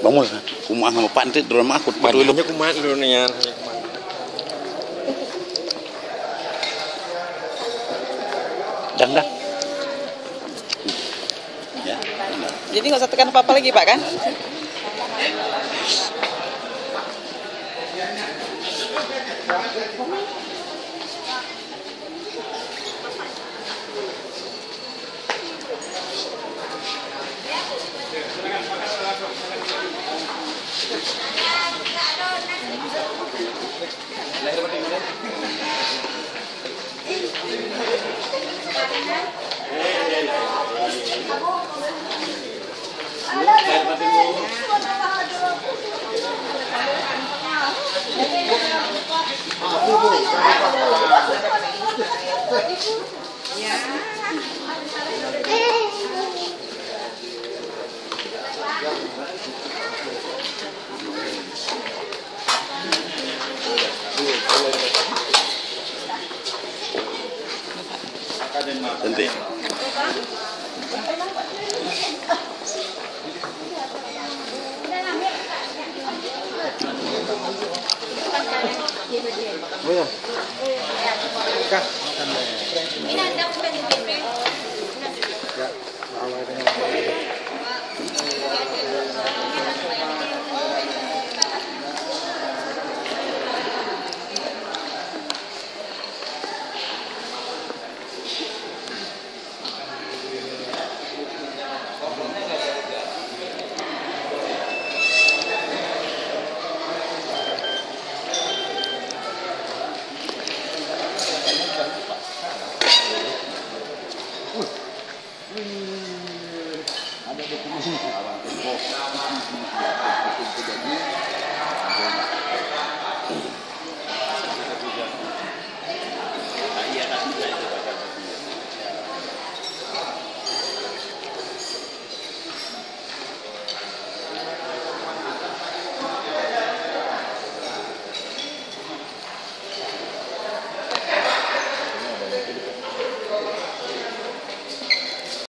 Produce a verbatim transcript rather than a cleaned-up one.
Bangun, kumat sama Pak Entit, drone mah aku. Banyak kumat dulu ni, ya. Dah, dah. Ya. Jadi nggak usah tekan apa-apa lagi, Pak, kan? Cantik.